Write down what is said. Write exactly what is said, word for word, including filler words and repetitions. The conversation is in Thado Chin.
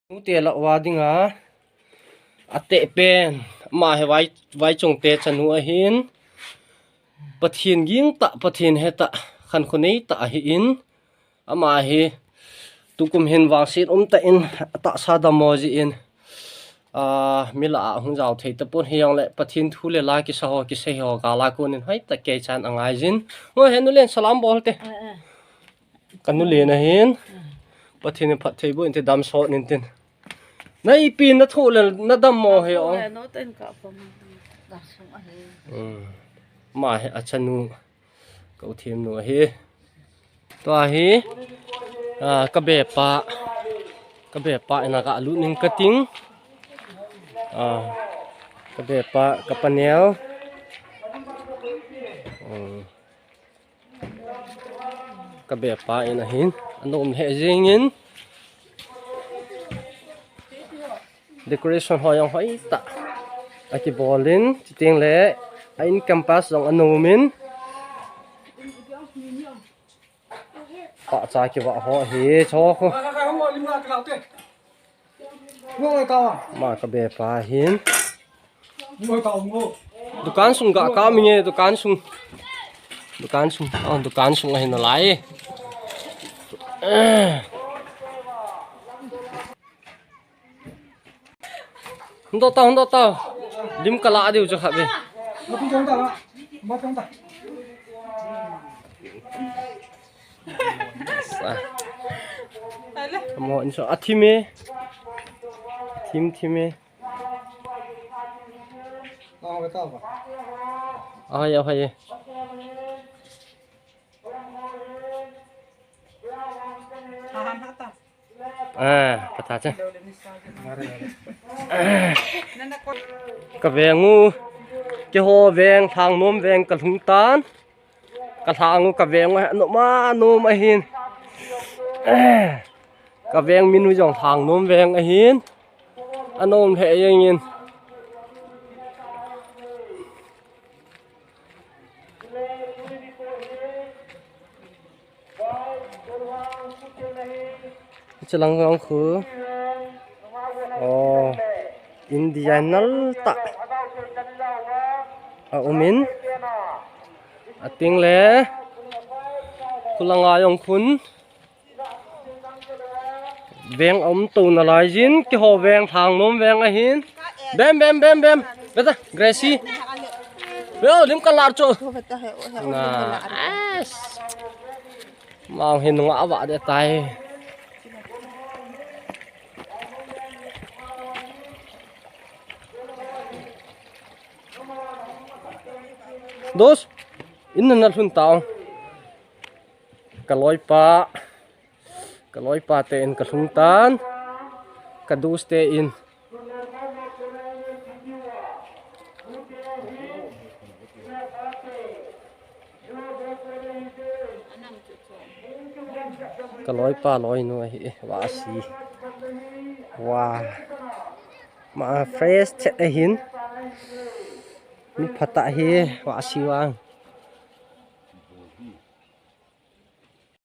Nute lah uva dinga ateh pen, ama hi vai, vaichong te chanu ahin. Pathen ging tah, Pathen he tah, khankho nei tah ahin. Ama hi tukum hin vangset um tah in atahsa dammo jeh in, ah, mi lah a hung jao thei tapon, hijongle Pathen thu le la kisa ho, kisei ho gal a kon in hoitah kei chan angai jin. Ngo he nu len salam bol te. Ka nu len ahin. Pathen in phatthei boh in te, dam sot in tin. Na ipi na thoh le na dammo he o. Ka thoh le no ten ka pom. Ka sung ahi. Hmm. Ama hi achanu. Ka u themnu ahi. Tua hi, ah, ka bepa. Ka bepa in a ka lut ning ka ting. Ah, ka bepa, ka panel. Hmm. Ka bepa in ahin, anom lheh jeng in. Decoration ho jong hoitah a kibol in, chuteng le a in campus jong anom in. Pahcha kivah ho hi, cho khu. Ama ka bepa hin. Dukan sung ga ka mi nge, dukan sung. Dukan sung. Oh, dukan sung ahin alai. Hung doh tao, hung doh tao. Lim ka lah diu chu kha ve. Sa. Mo in so athim e. Athim thim e. Ahoi, ahoi. Ah, pata che. Ka veng u, keiho veng, Lhangnom veng ka lhung tan. Ka lhang u ka veng u, anom a, anom ahin. Ka veng min u jong Lhangnom veng ahin. Anom lheh jeng in. Chulang jong khu. Oh, India nal tah. A um in. Ateng le. Khulanga jong khun. Veng aum to nalai jin, keiho veng, Lhangnom veng ahin. Bem, bem, bem, bem. Beta, Gracie. Yo, lim ka lah chu. Na, as. Mau hin nga va de tai. Dos, in na lhun tao. Ka loipa, ka loipa te in ka lhung tan, ka dus te in. Ka loipa loinu ahi, va si. Wa. Ma fresh chet ahin. Mi phatah hi, va si vang.